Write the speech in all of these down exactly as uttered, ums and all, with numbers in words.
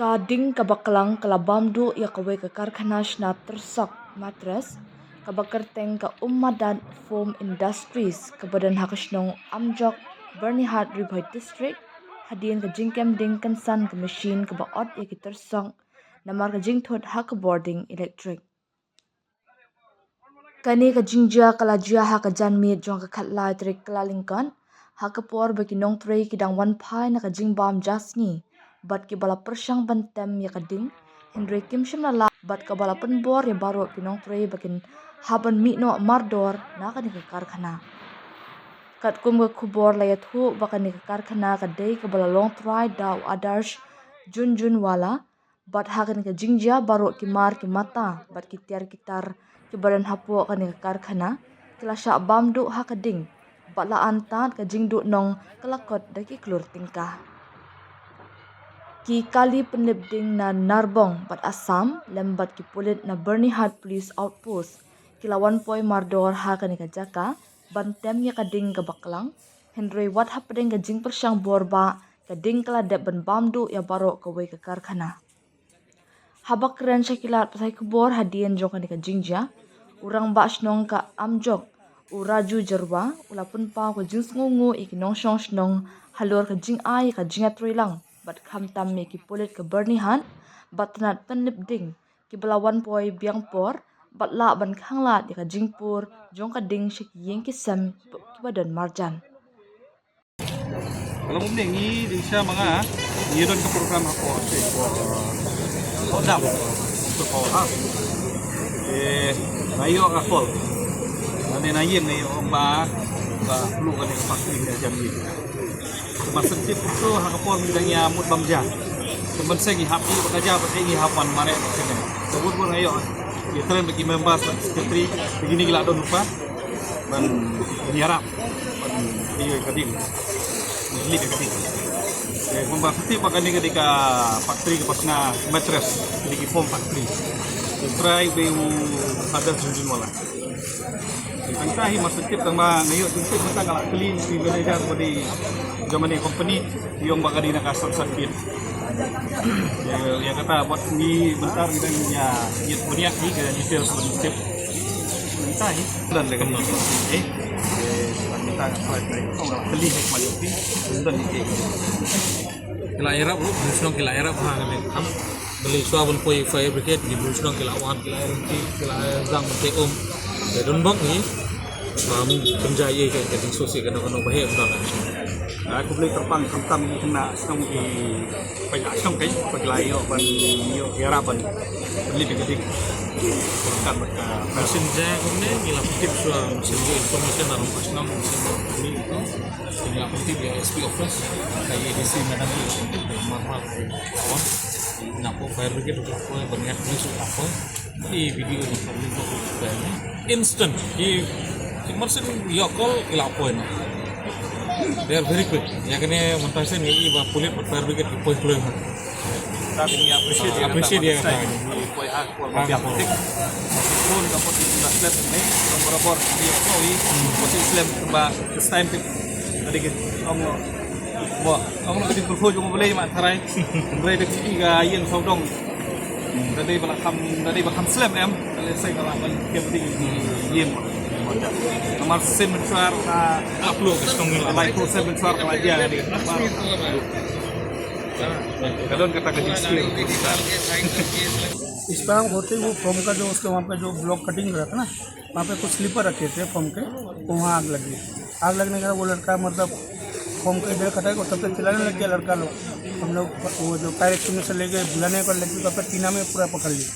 Ka ding kaba klang ka la bam duh ïa kawei ka karkhana shna tyrsok mattress kaba kyrteng ka Ummadat Foam Industries kaba don ha ka shnong Amjok, Byrnihat, Ri Bhoi District, hadien ka jingkem ding kynsan ka machine kaba ot ïa ki tyrsok namar ka jingthut ha ka bording elektrik. Kane ka jingjia ka la jia ha ka janmiet jong ka khatlai tarik Kyllalyngkot, ha ka por ba ki nongtrei ki dang wan phai na ka jingbam ja sngi bad kiba la pyrshang ban tem ïa ka ding, hynrei kim shym la lah bad kaba la pynbor ïa baroh ki nongtrei ba kin hap ban mih noh mardor na kane ka karkhana. Katkum ka khubor la ïathuh ba kane ka karkhana ka dei kaba la long trai da u Adarsh Jhunjhunwala, bad ha kane ka jingjia baroh ki mar ki mata bad ki tiar ki tar kiba don hapoh kane ka karkhana ki la shah bam duh ha ka ding bad la antad ka jingduhnong ka la kot da ki klur tyngka. Ki kali pynlip ding na Narbong bad Assam lem bad ki pulit na Byrnihat Police Outpost ki la wan poi mardor ha kane ka jaka ban tem ïa ka ding kaba klang, hynrei wat hapdeng ka jingpyrshang bor ba ka ding ka la dep ban bam duh ïa baroh kawei ka karkhana. Haba kren sha ki lad pathai khubor hadien jong kane ka jingjia, u rangbah shnong ka Amjok, u Raju Jyrwa, u la pynpaw ka jingsngewnguh ïa ki nongshong shnong halor ka jingai ïa ka jingïatreilang bad khamtam ïa ki pulit ka Byrnihat ba tnat pynlip ding kiba la wan poi biang por bad lah ban khanglad ïa ka jingpur jong ka ding sha ki ïing ki sem kiba don marjan. Ka long kumne, ngi dang sha ma nga, ngi don ka program ha ko, ko, ko dam, ko, ko ha. Eh, na ïoh ka call. Na ne na ïeng na ïoh ba, ba plu ka ne ka factory ka jam ni. Ba sentip tu ha ka por ngi dang ïa mut bam ja. Te ban seng ngi hap ïa ba ka ja ba seng ngi hap wan mare ba seng. Te bun bun ïa ïa tren ba ki members ba secretary ba kini ki la don rupa. Ban ïarap ban ïa ka ding. Ban ïa ka ding. Te bun ba sentip ba kani ka dei ka factory ka pasna mattress, ka dei ki foam factory. Te try ba u Adarsh Jhunjhunwala. Tang ta hi masa kit tang ba nga ïoh jingtip mynta nga la kylli ki manager ba dei jong kane company, ïong ba ka dei na ka short circuit. Ïa, ïa kata bad ngi mynta ngi dang ïa ïa bniah hi ka details ban tip. Mynta hi dan le kam eh. Eh, mynta nga try try ko nga la kylli hi ma ïoh hi. Mynta ni ke. Ki la ïarap ruh, briew shnong ki la ïarap ha kane ka kam. Balei shuwa ban poi fire brigade, ki briew shnong ki la wan, ki la ïarap ki, ki la ïarap ban poi um. Te don bok ni, um, pynjah ïa ka, ka jingsngewsih kano kano ba heh ba. Ah, khublei kyrpang khamtam ki khynnah shnong ki, pynjah shnong ki, ba ki la ïoh ban, ïoh ïarap ban pynlip ïa ka dik. Kan ba ka. Machine jia kumne, ngi la pyntip shuwa machine jia information na ruh shnong, machine jia kumne. Ngi la pyntip ïa S P office, ka A D C madam ki la pyntip, marmar ki la wan. Ngi la poi fire brigade ruh la poi, ban ïa police ruh la poi. Ki B D O ni ka police ruh la poi. Instant, ki, ki mar shen ïa call ki la poi noh. They are very quick. Ïa kane mynta shen ngi i ba police bad fire brigade ki poi kloi noh. Tapi ngi appreciate ïa, appreciate ïa kata. Poi ha por ba biang tik. Pun ka por ki la slem ni, barabor ïa ko i, ko slem ba this time tik. Tadi ki ong lo. Bo, ong lo ki pulho jong boleh ma tharai. Boleh dek ki ga ïeng sawdong. Tadi ba la kham, tadi ba kham slem em. Tadi sai ka la ban kem ding ïeng. Namar sem char ka upload ka song ni la. Lai ko sem char ka la dia ni. Ka don kata ka jingsteel. इस पर हम होते ही वो फोम का जो उसके वहाँ पे जो ब्लॉक कटिंग रहता ना, वहाँ पे कुछ स्लीपर रखे थे फोम के, तो वहाँ आग लगी। आग लगने के बाद वो लड़का मतलब फोम का इधर कटा को तब तक चिल्लाने लग गया लड़का लोग। हम लोग वो जो फायर एक्सटिंग्विशर लेके बुलाने को लड़की को अपना टीना में पूरा पकड़ लिया।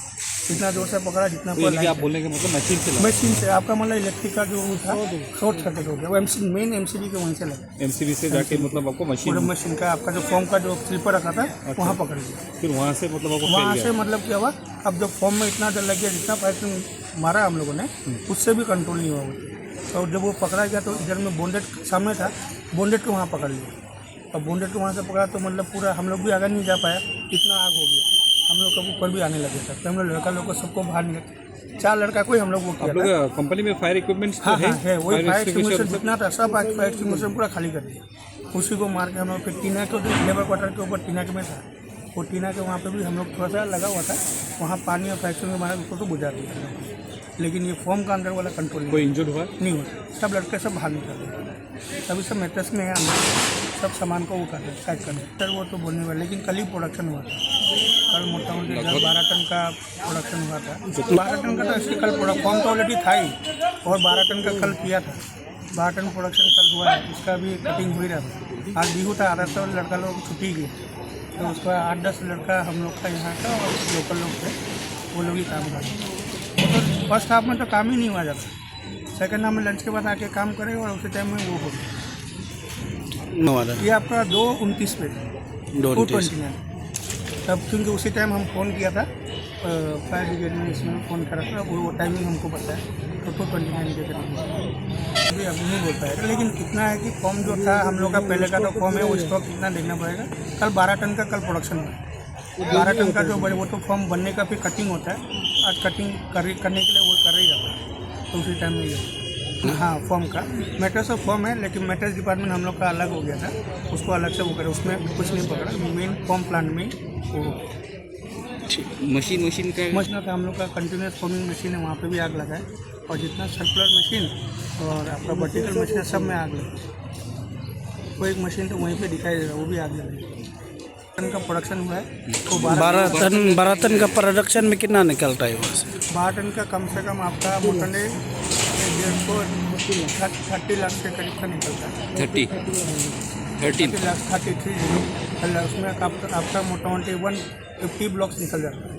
इतना जोर से पकड़ा जितना तो पूरा इनके लाइन आप बोलने का मतलब मशीन से लगा? मशीन से, आपका मतलब इलेक्ट्रिक का जो वो था, शॉर्ट सर्किट हो गया। वो एमसी, मेन एमसीबी के वहीं से लगा। एमसीबी से जाके मतलब आपको मशीन? पूरा मशीन का, आपका जो फोम का जो स्लीपर रखा था, अच्छा। वहाँ पकड़ लिया। फिर वहाँ से मतलब आपको फैल गया? वहाँ से मतलब क्या हुआ, अब जो फोम में इतना डर लग गया, जितना फायर एक्सटिंग्विशर मारा हम लोगों ने, हम्म। उससे भी कंट्रोल नहीं हुआ वो। और जब वो पकड़ा गया तो इधर में बोनेट सामने था, बोनेट को वहाँ पकड़ लिया। और बोनेट को वहाँ से पकड़ा तो मतलब पूरा हम लोग भी आगे नहीं जा पाया, इतना आग हो गया। हम लोग के ऊपर भी आने लगे था, तो हम लोग लड़का लोग को सबको बाहर निकल, चार लड़का को ही हम लोग वो किया आप लोग था। का कंपनी में फायर इक्विपमेंट्स तो हाँ, है? हाँ, है। वही फायर फायर एक्सटिंग्विशर एक्सटिंग्विशर सब? जितना था, सब फायर एक्सटिंग्विशर पूरा खाली कर दिया। उसी को मार के हम लोग फिर टीना के, लेबर क्वार्टर के ऊपर टीना के में था। वो टीना के वहाँ पे भी हम लोग थोड़ा सा लगा हुआ था, वहाँ पानी और फ्रैक्चर में मारा, उसको तो बुझा दिया, लेकिन ये फोम का अंदर वाला कंट्रोल नहीं कोई इंजर्ड हुआ? नहीं हुआ। सब लड़के सब बाहर निकल गए। अभी सब मैट्रेस में है अंदर, सब सामान को वो कर रहे हैं, पैक कर रहे हैं। सर, वो तो बोलने वाले, लेकिन कल ही प्रोडक्शन हुआ था। कल मोटा मोटी दस बारह टन का प्रोडक्शन हुआ था। बारह टन का तो इसके कल प्रोडक्ट, फॉर्म तो ऑलरेडी था ही, और बारह टन का कल किया था। बारह टन प्रोडक्शन कल हुआ है, उसका भी कटिंग हो ही रहा था। आज बिहू था, आधा सौ लड़का लोग छुट्टी गए, तो उसका आठ दस लड़का हम लोग का यहाँ का और लोकल लोग थे, वो लोग ही काम कर रहे थे। तो फर्स्ट हाफ में तो काम ही नहीं हुआ ज़्यादा। सेकंड हाफ में लंच के बाद आके काम करेगा और उसी टाइम में वो हो गया। नवादा। ये आपका दो उनतीस पे, दो उनतीस। Two twenty nine. तब क्योंकि उसी टाइम हम फ़ोन किया था, फायर ब्रिगेड में, इसमें फ़ोन करा था, वो टाइमिंग हमको बताया, तो टू ट्वेंटी नाइन के करीब। अभी अब नहीं बोल पाएगा, लेकिन कितना है कि फॉर्म जो था हम लोग का पहले का, तो फॉर्म है, वो स्टॉक कितना देखना पड़ेगा। कल बारह टन का कल प्रोडक्शन है। बारह टन का जो बने, वो तो फॉर्म बनने का फिर कटिंग होता है। आज कटिंग कर, करने के लिए वो कर रही है, तो उसी टाइम में ये, हाँ, फॉर्म का, मैट्रेस और फॉर्म है, लेकिन मैट्रेस डिपार्टमेंट हम लोग का अलग हो गया था, उसको अलग से वो करे, उसमें कुछ नहीं पकड़ा, मेन फॉर्म प्लांट में ही वो। ठीक, मशीन, मशीन का? मशीन था हम लोग का, कंटिन्यूस फॉर्मिंग मशीन है, वहाँ पे भी आग लगा है, और जितना सर्कुलर मशीन और आपका वर्टिकल मशीन है, सब में आग लगी। वो एक मशीन तो वहीं पे दिखाई दे रहा है, वो भी आग लगी। टन का प्रोडक्शन हुआ है, तो बारह टन, बारह टन का प्रोडक्शन में कितना निकलता है वहाँ से? बारह टन का कम से कम आपका मोटा डेढ़ सौ, थर्टी लाख के करीब का निकलता है। Thirty, thirty. Thirty lakh, thirty three, उसमें आपका, आपका मोटा मोटी वन फिफ्टी ब्लॉक्स निकल जाता है।